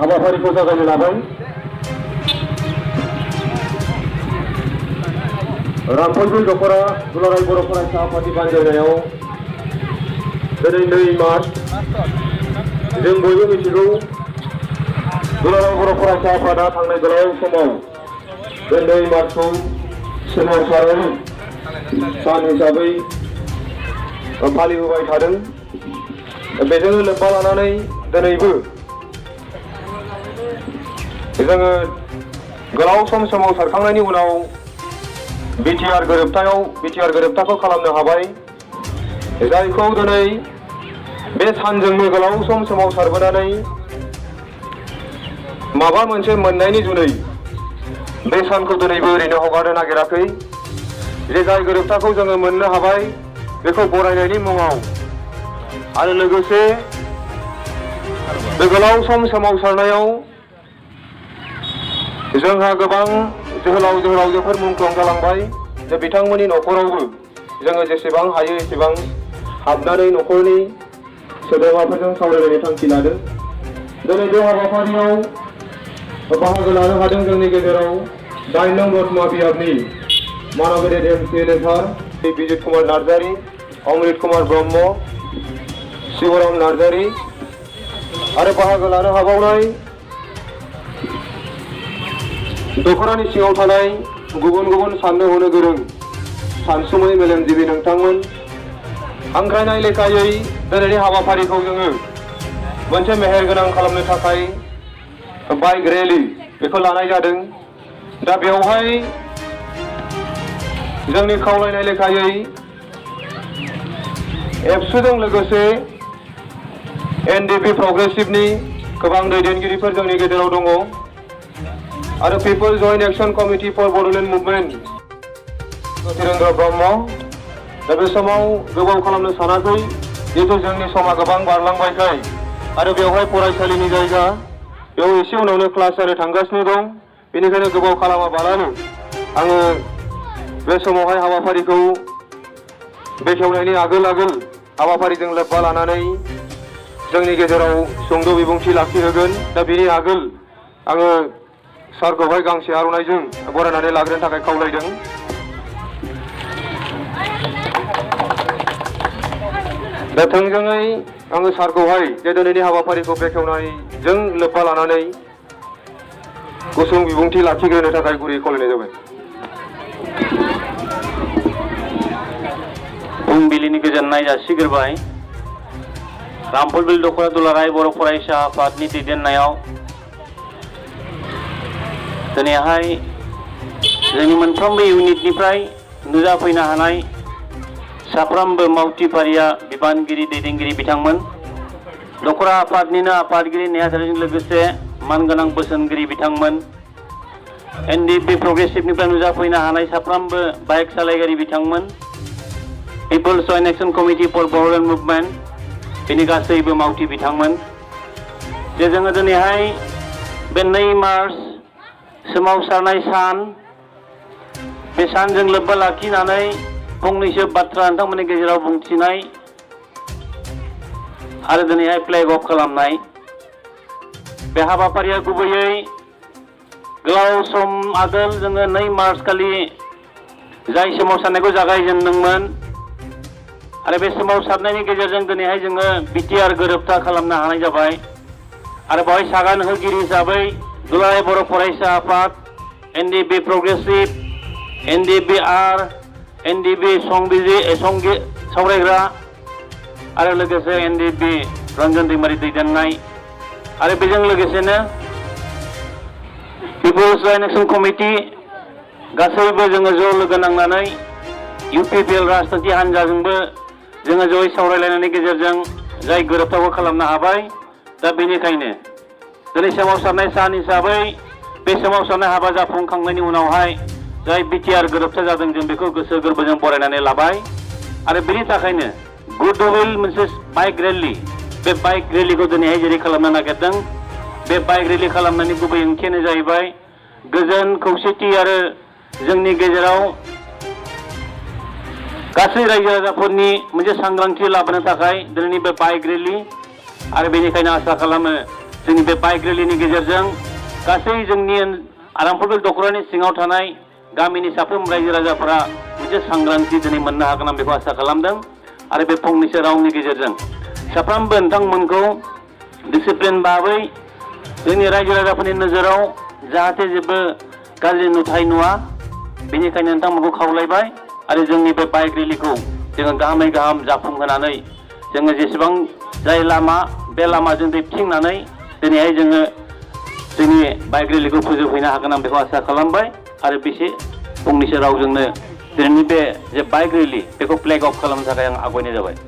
हाबाफारिखौ जागायनो लाबाय। रामफलबिल दख'रा दुलाराय बर' फरायसा आफादनि बानजायनायाव दिनै 2 मार्च जों बयबो मिथिगौ दुलाराय बर' फरायसा आफादा थांनाय गोलाव समाव बे 2 मार्चखौ सोमावसारारि सान हिसाबै फालिबोबाय थादों। बेजों लोब्बा लानानै दिनैबो जोङो गोलाव सम सोमावसारखांनायनि उनाव बिटिआर गोरोबथाखौ खालामनो हाबाय, जायखौ दिनै बे सानजोंनो गोलाव सम सोमावसारबोनानै माबा मोनसे मोननायनि जुनै बे सानखौ दिनैबो ओरैनो हगारनो नागिराखै। जे जाय गोरोबथाखौ जोङो मोननो हाबाय बेखौ बरायनायनि मुङाव आरो लोगोसे बे गोलाव सम सोमावसारनायाव जोंहा गोबां जोहोलावजोफोर मुंख्लं जालांबाय। जे बिथांमोननि न'खरावबो जोङो जेसेबां हायो एसेबां हाबनानै न'खरनि सोद्रोमाफोरजों सावरायलायनो थांखि लादों। दिनै बे हाबाफारियाव बाहागो लानो हादों जोंनि गेजेराव 8 नं दतमा बियाबनि मानगेदेर एमसि नेतार बिजित कुमार नार्जारी, अमृत कुमार ब्रह्म, शिवराम नार्जारी आरो बाहागो लानो हाबावनाय दख'रानि सिङाव थानाय गुबुन गुबुन साननो हनो गोरों सानसुमै मेलेमजिबि नोंथांमोन। हांख्रायनाय लेखायै दिनैनि हाबाफारिखौ जोङो मोनसे मेहेरगोनां खालामनो थाखाय बाइक रेलि बेखौ लानाय जादों। दा बेवहाय जोंनि खावलायनाय लेखायै एबसुजों लोगोसे एनडिपि प्रग्रेसिभनि गोबां दैदेनगिरिफोर जोंनि गेजेराव दङ आरो people joint action committee for Bodoland movement Dhirendra Brahma. दा बे समाव गोबाव खालामनो सानाखै, जिहेतु जोंनि समा गोबां बारलांबायखाय आरो बेवहाय फरायसालिनि जायगा, बेयाव एसे उनावनो क्लास जानो थांगासिनो दं। बेनिखायनो गोबाव खालामाबालानो आङो बे समावहाय हाबाफारिखौ बेखेवनायनि आगोल हाबाफारिजों लोब्बा लानानै जोंनि गेजेराव सुंद' बिबुंथि लाखिहोगोन। दा बेनि आगोल आङो सारखौहाय गांसे आर'नाइजों बरायनानै लाग्रोनो थाखाय खावलायदों। दा थोंजोङै आङो सारखौहाय जे दिनैनि हाबाफारिखौ बेखेवनायजों लोब्बा लानानै गुसुं बिबुंथि लाखिग्रोनो थाखाय गुरै खावलायनाय जाबाय। फुंबिलिनि गोजोननाय जासिग्रोबाय। रामफलबिल दख'रा दुलाराय बर' फरायसा आफादनि दैदेननायाव दिनैहाय जोंनि मोनफ्रोमबो इउनिटनिफ्राय नुजाफैनो हानाय साफ्रोमबो मावथिफारिया बिबानगिरि दैदेनगिरि बिथांमोन, दख'रा आफादनिनो आफादगिरि नेहाथारिजों लोगोसे मानगोनां बोसोनगिरि बिथांमोन, एनडिपि प्रग्रेसिभनिफ्राय नुजाफैनो हानाय साफ्रोमबो बाइक सालायगिरि बिथांमोन, peoples joint action committee for Bodoland movement बेनि गासैबो मावथि बिथांमोन। जे जोङो दिनैहाय बे 2 मार्च सोमावसारनाय सान, बे सानजों लोब्बा लाखिनानै फंनैसो बाथ्रा नोंथांमोननि गेजेराव बुंथिनाय आरो दिनैहाय फ्लेग अफ खालामनाय, बे हाबाफारिया गुबैयै गोलाव सम आगोल जोङो 2 मार्च खालि जाय सोमावसारनायखौ जागायजेनदोंमोन आरो बे सोमावसारनायनि गेजेरजों दिनैहाय जोङो बिटिआर गोरोबथा खालामनो हानाय जाबाय। आरो बेवहाय सागान होगिरि हिसाबै दुलाराय बर' फरायसा आफाद, एनडिपि प्रग्रेसिभ, एनडिपिआर, एनडिपि सावरायग्रा आरो लोगोसे एनडिपि रन्जन दैमारि दैदेननाय आरो बेजों लोगोसेनो पिपल्स जइन्ट एक्शन कमिटि गासैबो जोङो ज' लोगो नांनानै इउपिपिएल राजखान्थि हान्जाजोंबो जोङो जयै सावरायलायनायनि गेजेरजों जाय गोरोबथाखौ खालामनो हाबाय। दा बेनिखायनो दिनै सोमावसारनाय सान हिसाबै बे सोमावसारनाय हाबा जाफुंखांनायनि उनावहाय जाय बिटिआर गोरोबथा जादों जों बेखौ गोसो गोरबोजों बरायनानै लाबाय। आरो बेनि थाखायनो गुडविल मोनसे बाइक रेलि, बे बाइक रेलिखौ दिनैहाय जेरै खालामनो नागिरदों, बे बाइक रेलि खालामनायनि गुबै ओंथियानो जाहैबाय गोजोन खौसेथि आरो जोंनि गेजेराव गासै रायजो राजाफोरनि मोनसे सांग्रांथि लाबोनो थाखाय दिनैनि बे बाइक रेलि। आरो बेनिखायनो आसा खालामो जोंनि बे बाइक रेलिनि गेजेरजों गासै जोंनि आरामफुरगल दख'रानि सिङाव थानाय गामिनि साफ्रोम रायजो राजाफोरा मोनसे सांग्रांथि दिनै मोननो हागोन आं बेखौ आसा खालामदों आरो बे फंनैसो रावनि गेजेरजों साफ्रोमबो नोंथांमोनखौ डिसिप्लिन भाबै जोंनि रायजो राजाफोरनि नोजोराव जाहाथे जेबो गाज्रि नुथाय नुवा बेनिखायनो नोंथांमोनखौ खावलायबाय आरो जोंनि बे बाइक रेलिखौ जोङो गाहामै गाहाम जाफुंहोनानै जोङो जेसेबां जाय लामा बे लामाजों दैथिंनानै दिनैहाय जोङो जोंनि बाइक रेलिखौ फोजोबहैनो हागोन आं बेखौ आसा खालामबाय आरो बेसे फंनैसो रावजोंनो दिनैनि बे जे बाइक रेलि बेखौ फ्लेग अफ खालामनो थाखाय आं आवगायनाय जाबाय।